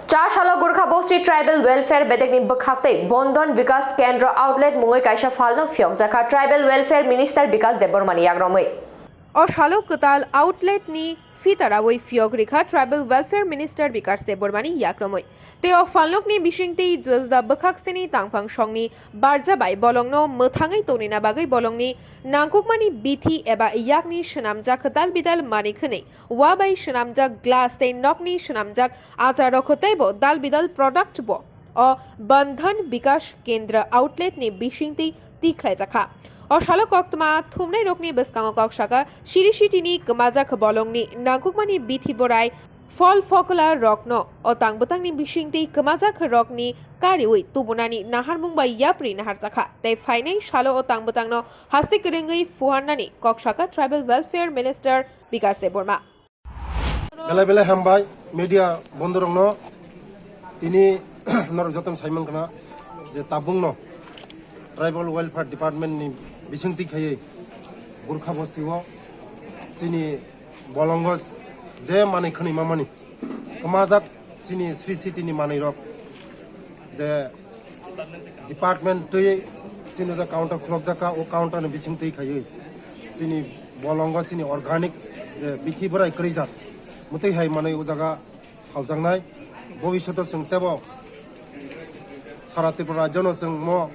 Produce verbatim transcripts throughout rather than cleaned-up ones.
Chasalo Gorkha Bosti Tribal Welfare bedekni bwkhaktwi Bondhon Vikas Kendra Outlet mungwi kaisa phalno phiyokjakha Tribal Welfare Minister Vikas Debbarmani yakromwi. O salo kwtal outlet ni fitarawi phiyok rikha Tribal Welfare Minister Vikas Debbarmani yakromwi. Tei o phalnokni bisingtwi juda juda bwkhaksini tangphang songni barja bai bolongno mwthangwi tonina bagwi bolongni nangkukmani bithi eba yakni swnamjak dal bidal manwi khwnwi, wa bai swnamjak glass tei nokni swnamjak acharrok teibo dal bidal product bo o Bandhan Bikash Kendra Outlet ni bisingtwi tikhlaijakha. O salo koktwma thumnairokni bwskango kok saka Siri City ni kwmajak bolongni nangkukmani bithi borai phol phokola rokno o tang bwtangni bisingtwi kwmajak rokni kariwi tubunani naharmung bai yapri naharjakha tei phainai salo o tang bwtangno haste kwrwngwi phuarnani kok saka Tribal Welfare Minister Bikas Debbarma. Belai belai hambai media bondhurokno, tini norok jotono saimang khna je tabukno Tribal Welfare Department ni bisingtwi khaiwi Gorkha Bosti o chini bolongo je manwi khwnwi mamani kwmajak chini Sri City ni manwi rok je department twi chini o counter khulokjakha, o counter ni bisingtwi khaiwi chini bolongo chini organic je bithi borai kwrwijak mwtwi hai manwi o jaga phaljaknai. Bobishoto chwng tebo sara Tripura rajyono chwng mo,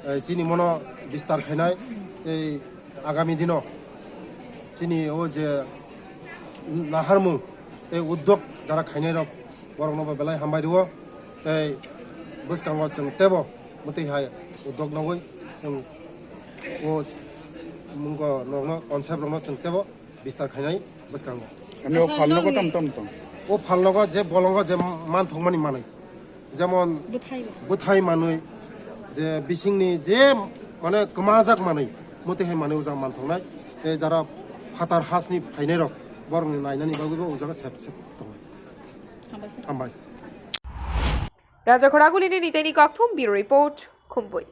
eh, chini mono bistar khainai tei agami dino chini o je naharmung tei uddog jara khainai rok borokno bo belai hambai rwo tei bwskango chwng tebo mwtwi hai uddog nogwi chwng o mungo rokno concept rokno chwng tebo bistar khainai bwskango. Ani o phalnogo tam tam tong. O phalnogo je bolongo je manthokmani manwi. Jemon bwthai manwi, je bisingni je mane kwmajak manwi, mwtwi hai manwi o jaga manthoknai. Tei jara phatar hasni phainairok borokni nainani bagwibo o jaga sep sep tongo. Hambai. Raja Khoragulini Niteni Kokthum, Bureau Report, Khumpui.